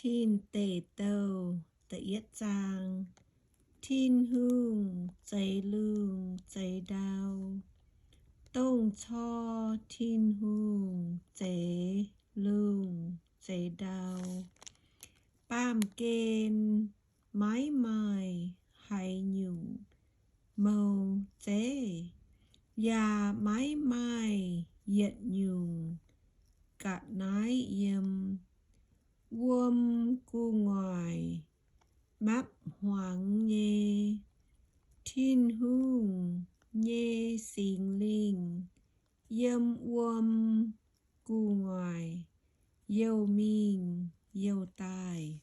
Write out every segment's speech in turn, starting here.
Tin Deic Douh da'yietv zaang. Tin-Hungh zeix lungh zeix ndau. Dongh cor Tin-Hungh zeix lungh zeix ndau. Baamh gen maiv maaih haaix nyungc mou zeiv, yaac maiv maaih yietc nyungc ga'naaiv yiem. Wuom gu'nguaaic mapv hmuangx nyei. Tin-Hungh nyei Singx Lingh yiem wuom gu'nguaaic youh mingh youh daaih.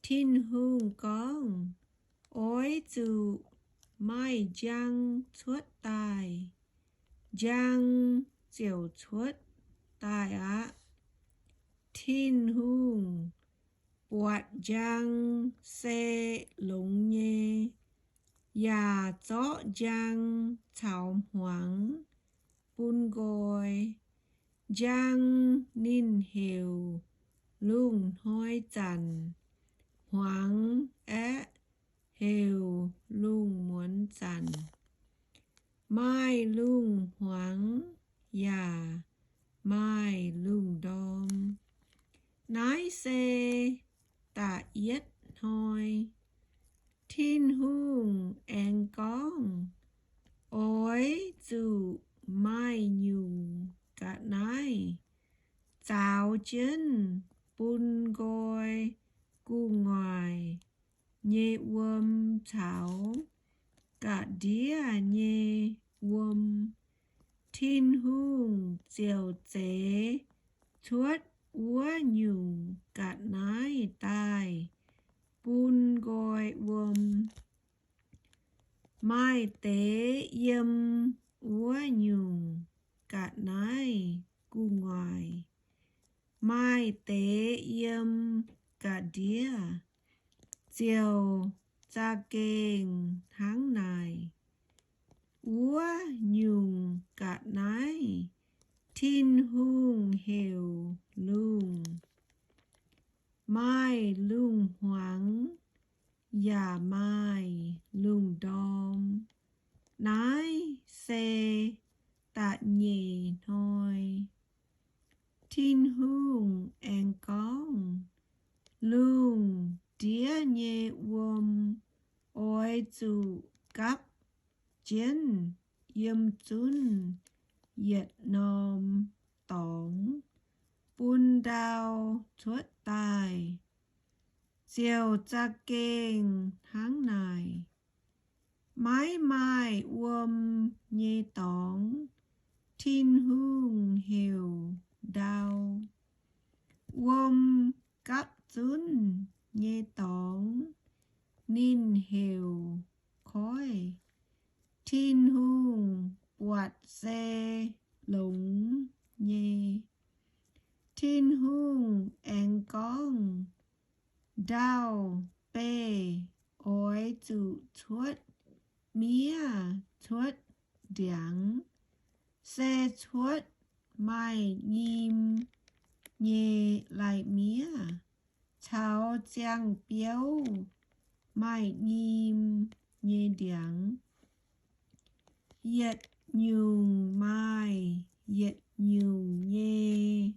Tin-Hungh gorngv, Oix zuqc maaih njang cuotv daaih. Njang ziouc cuotv daaih aqv. Tin-Hungh buatc njang se longx nyei, yaac zorqv njang caux hmuangx bun nqoi. Njang ninh heuc lungh hnoi zanc, hmuangx aeqv, heuc lungh muonz zanc. Maaih lungh hmuangx yaac maaih lungh ndorm. Naaiv se da'yietv hnoi. Tin-Hungh aengx gorngv, Oix zuqc maaih nyungc ga'naaiv zaaux jienv bun nqoi gu'nguaaic nyei wuom caux ga'ndiev nyei wuom. Tin-Hungh ziouc zeix cuotv wuov nyungc ga'naaiv daaih bun nqoi wuom. Maaih deix yiem wuov nyungc ga'naaiv gu'nguaaic, maaih deix yiem ga'ndiev. Ziouc za'gengh hnangv naaic. Wuov nyungc ga'naaiv Tin-Hungh heuc lungh. Maaih lungh hmuangx yaac maaih lungh ndorm. Naaiv se da'nyeic hnoi. Tin-Hungh aengx gorngv, Lungh ndiev nyei wuom oix zuqc gapv jienv yiem zunv yietc norm dorngx bun ndau cuotv daaih. Ziouc za'gengh hnangv naaic. Maiv maaih wuom nyei dorngx Tin-Hungh heuc ndau. Wuom gapv zunv nyei dorngx ninh heuc koiv. Tin-Hungh buatc se longx nyei. Tin-Hungh aengx gorngv, Ndau-beih oix zuqc cuotv miev cuotv ndiangx, se cuotv maaih nyim nyei lai-miev caux ziangh biouv maaih nyim nyei ndiangx, yietc nyungc maaih yietc nyungc nyei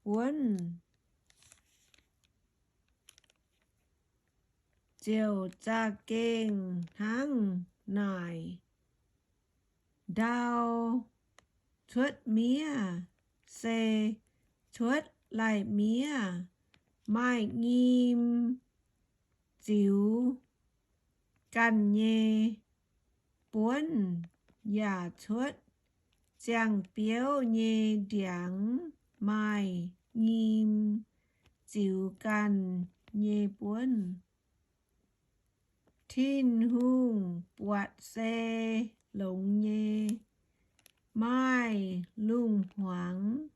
buonv. Ziouc za'gengh hnangv naaic. Ndau cuotv miev se cuotv lai-miev maaih nyim ziux ganh nyei buonv, yaac cuotv ziangh biouv nyei ndiangx maaih nyim ziux ganh nyei buonv. Tin-Hungh buatc se longx nyei, maaih lungh hmuangx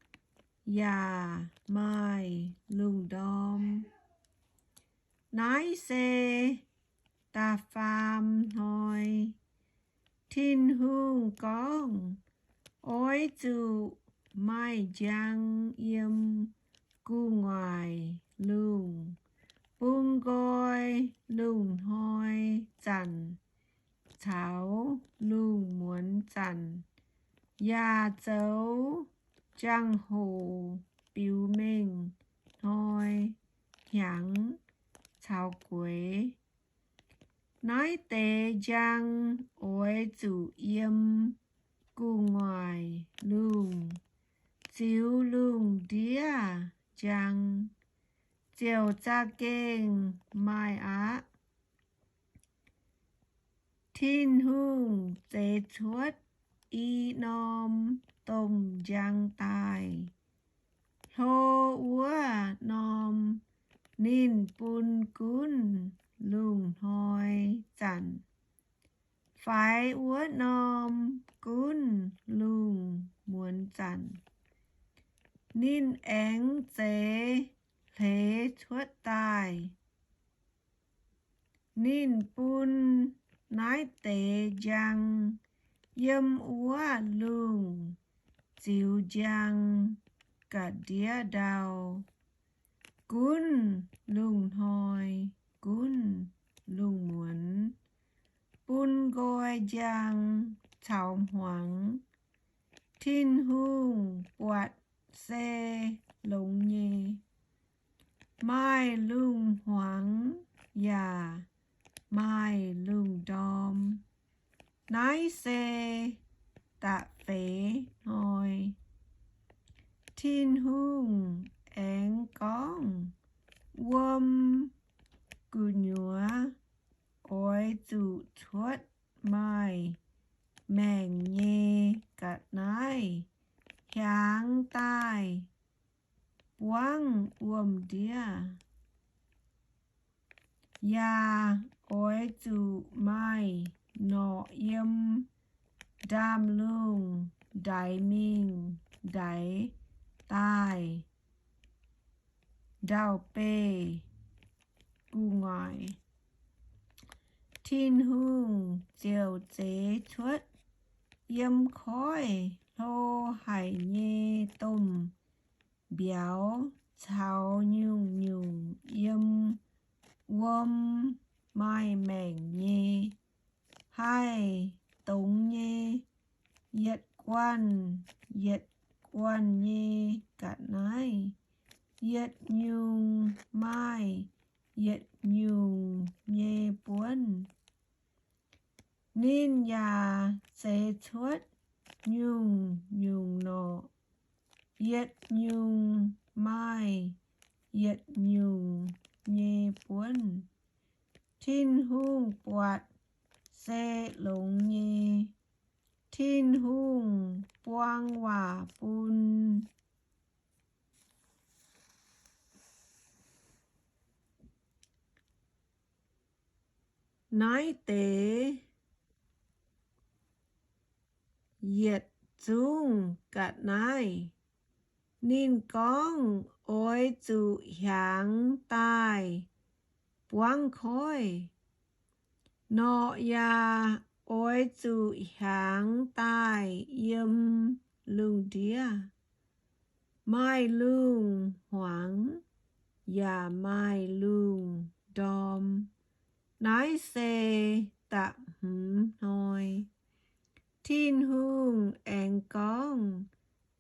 yaac maaih lungh ndorm. Naaiv se da'faam hnoi. Tin-Hungh gorngv, Oix zuqc maaih njang yiem gu'nguaaic lungh, bun nqoi lungh hnoi zanc caux lungh muonz zanc, yaac zoux jangx-hoc biux mengh hnoi hnyangx caux gueix. Naaiv deix njang oix zuqc yiem gu'nguaaic lungh ziux lungh ndiev njang, ziouc za'gengh maaih aqv. Tin-Hungh zeix cuotv i norm domh njang daaih. Hlo wuov norm ninh bun gunv lungh hnoi zanc, faix wuov norm gunv lungh muonz zanc. Ninh aengx zeix hleix cuotv daaih. Ninh bun naaiv deix njang yiem wuov lungh ziux njang ga'ndiev ndau, gunv lungh hnoi, gunv lungh muonz, bun nqoi njang caux hmuangx. Tin-Hungh buatc se longx nyei. Maaih lungh hmuangx yaac maaih lungh ndorm. Naaiv se da'feix hnoi. Tin-Hungh aengx gorngv, Wuom gu'nyuoz oix zuqc cuotv maaih maengc nyei ga'naaiv hiaangx daaih buangv wuom-ndiev. Yaac oix zuqc maaih norqc yiem ndaamv-lungh ndaix mingh ndaix daaih ndau-beih gu'nguaaic. Tin-Hungh ziouc zeix cuotv yiem koiv hlo haic nyei domh mbiauz caux nyungc-nyungc yiem wuom maaih maengc nyei, haih dongz nyei, yietc guanh yietc guanh nyei ga'naaiv, yietc nyungc maaih yietc nyungc nyei buonv. Ninh yaac zeix cuotv nyungc-nyungc norqc, yietc nyungc maaih yietc nyungc nyei buonv. Tin-Hungh buatc se longx nyei. Tin-Hungh buang waac bun. Naaiv deix yietc zungv ga'naaiv ninh gorngv oix zuqc hiaangx daaih buangv koiv. Norqc yaac oix zuqc hiaangx daaih yiem lungh ndiev. Maaih lungh hmuangx yaac maaih lungh ndorm. Naaiv se da'hmz hnoi. Tin-Hungh aengx gorngv,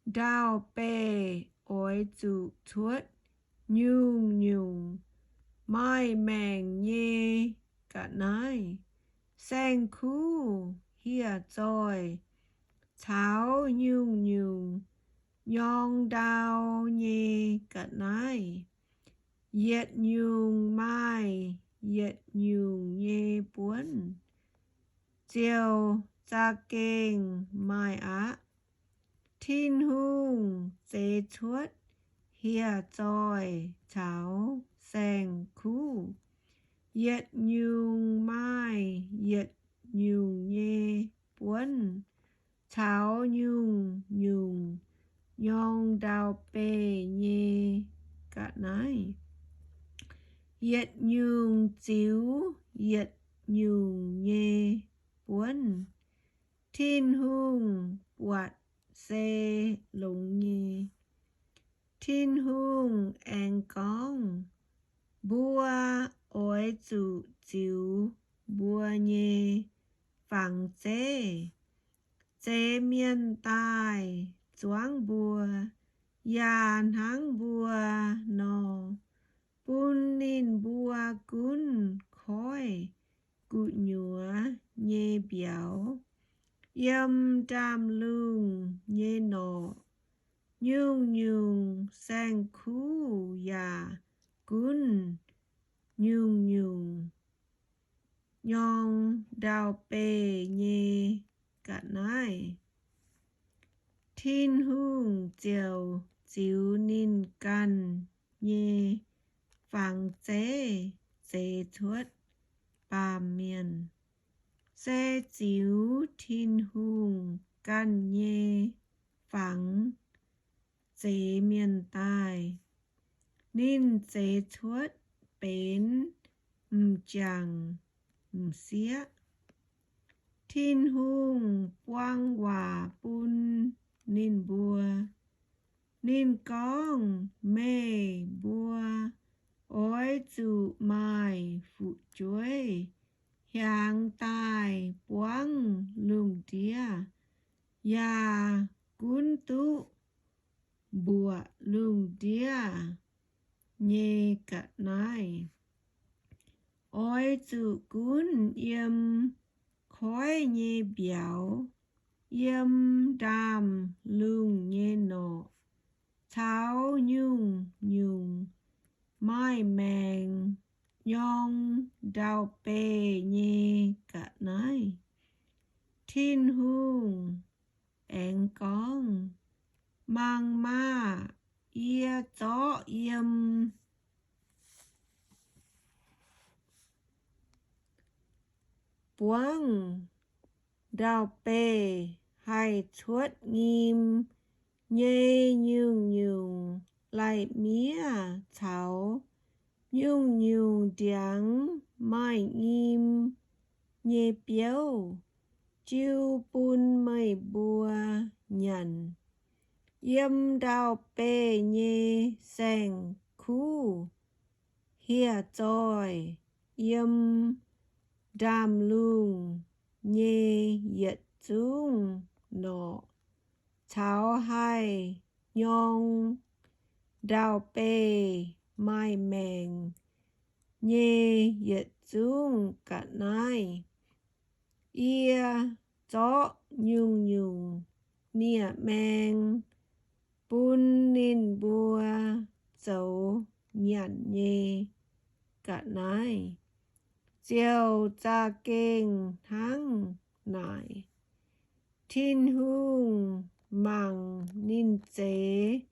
Ndau-beih oix zuqc cuotv nyungc-nyungc maaih maengc nyei ga'naaiv, saeng-kuv, hieh zoih, caux nyungc-nyungc nyorng ndau nyei ga'naaiv. Yietc nyungc maaih yietc nyungc nyei buonv, ziouc za'gengh maaih aqv. Tin-Hungh zeix cuotv hieh zoih caux saeng-kuv, yietc nyungc maaih yietc nyungc nyei buonv, caux nyungc-nyungc nyorng ndau-beih nyei ga'naaiv. Yietc nyungc ziux yietc nyungc nyei buonv. Tin-Hungh buatc se longx nyei. Tin-Hungh aengx gorngv, Mbuo oix zuqc ziux mbuo nyei fangx zeiv, zeix mienh daaih zuangv mbuo, yaac hnangv mbuo nor, bun ninh mbuo gunv koiv gu'nyuoz nyei mbiauz yiem ndaamv-lungh nyei norqc. Nyungc-nyungc saeng-kuv yaac gunv nyungc-nyungc nyorng ndau-beih nyei ga'naaiv. Tin-Hungh ziouc ziux ninh ganh nyei fangx zeiv zeix cuotv baamh mienh, se ziux Tin-Hungh ganh nyei fangx zeix mienh daaih. Ninh zeix cuotv benx m'jangc m'sieqv. Tin-Hungh buang waac bun ninh mbuo. Ninh gorngv, Meih mbuo oix zuqc maaih fu'jueiv hiaangx daaih buangv lungh ndiev, yaac gunv duqv mbuoqc lungh ndiev nyei ga'naaiv. Oix zuqc gunv yiem koiv nyei mbiauz, yiem ndaamv-lungh nyei norqc, caux nyungc-nyungc maaih maengc nyorng ndau-beih nyei ga'naaiv. Tin-Hungh aengx gorngv, Mangc maah! Yie zorqv yiem buangv ndau-beih haih cuotv nyim nyei nyungc-nyungc lai-miev caux nyungc-nyungc ndiangx maaih nyim nyei biouv, jiu bun meih mbuo nyanc. Yiem ndau-beih nyei saeng-kuv hieh zoih, yiem ndaamv-lungh nyei yietc zungv norqc, caux haih nyorng ndau-beih maaih maengc nyei yietc zungv ga'naaiv. Yie zorqv nyungc-nyungc miev-maeng bun ninh mbuo zoux nyanc nyei ga'naaiv, ziouc za'gengh hnangv naaic. Tin-Hungh mangc ninh zeix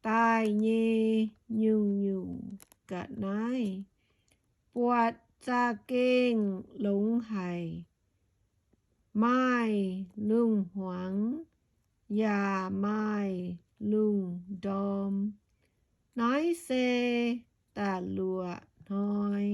daaih nyei nyungc-nyungc ga'naaiv, buatc za'gengh longx haic, maaih lungh hmuangx yaac maaih lungh ndorm. Naaiv se da'luoqc hnoi.